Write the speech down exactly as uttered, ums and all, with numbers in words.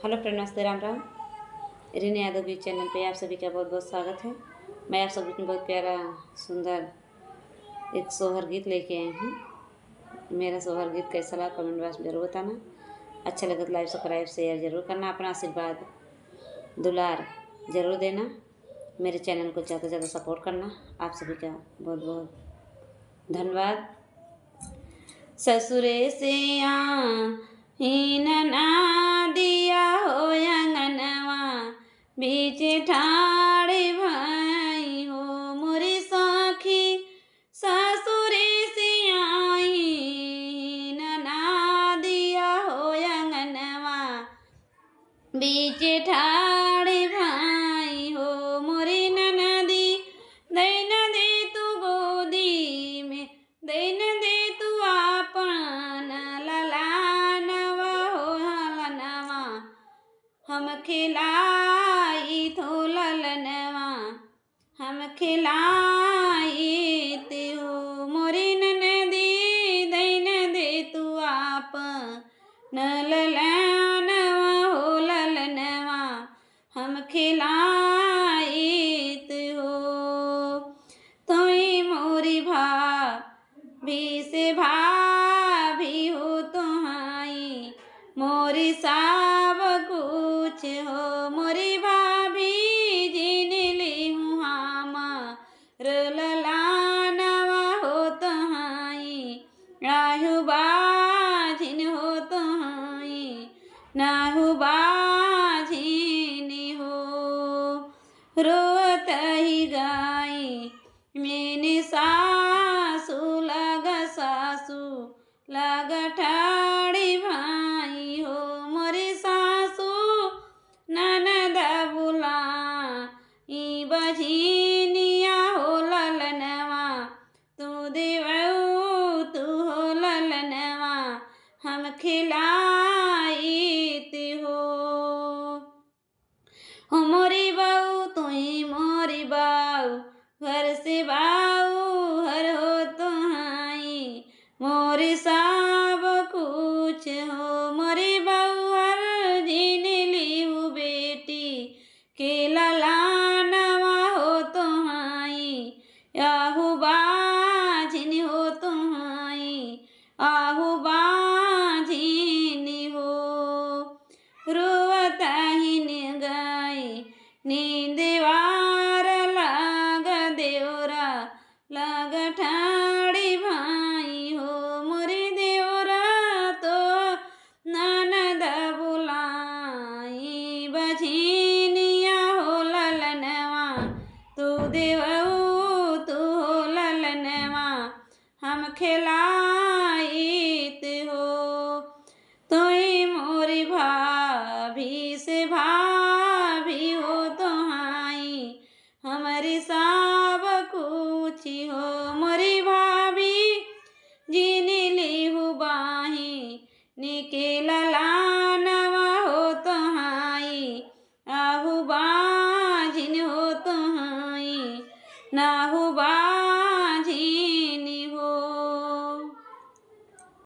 हेलो फ्रेंड, नमस्ते, राम राम। रिनी यादव गीत चैनल पे आप सभी का बहुत बहुत स्वागत है। मैं आप सभी के बीच में बहुत प्यारा, सुंदर एक सोहर गीत लेके आई हूँ। मेरा सोहर गीत कैसा लगा, कमेंट बॉक्स में जरूर बताना। अच्छा लगे तो लाइक, सब्सक्राइब, शेयर जरूर करना। अपना आशीर्वाद, दुलार जरूर देना। मेरे चैनल को ज़्यादा से ज़्यादा सपोर्ट करना। आप सभी का बहुत बहुत धन्यवाद। ससुरे से आई ननदिया हो अंगनवा, बीच ठाड़ भई हो मोरी सखी। ससुरे से आई ननदिया हो अंगनवा, बीच ठाड़ भई हो मोरी ननदी। दैन दे तू गोदी में, दैन दे तू आपन ललनवा हो ललनवा, हम खिलाई तो ललनवा, हम खिलाइत हो मोरी ननदी। दैन दे तू आपन ललनवा हो ललनवा, हम खिलाइत हो। तोई मोरी भाभी से भाभी हो तोहाई, मोरी सब कुछ हो मोरी भाभी। जिन लिहु हमार ललनवा हो तोहाई, नाहु बाझिन हो तोहाई, नाहु बाझिन हो। रोवत ही गाई मैंने सासू लग, सासू लग ठाड़ी भई हो मोरी सासू। ननद बुलाई बझिनिया हो ललनवा, तू देवउ तू हो ललनवा, हम खिलाइत हो। हो मोरी बउ, तुई मोरी बउ, घर से बाहर हो तोहाई, मोरी सब कुछ हो मोरी बउ। हर जिन लिहु बेटी के ललनवा हो तोहाई, आहु बाझिन हो तोहाई, आहु बाझिन हो। रोवत ही न गई नींद वार लाग देवरा, लाग ठाड़ी भई हो मोरी देवरा। तो ननद बुलाई बझिनिया हो ललनवा, तू देवउ तू हो ललनवा, हम खिलाइत हो। तुई मोरी भाभी से भाभी हो तोहाई, हमरी सब कुछ हो मोरी भा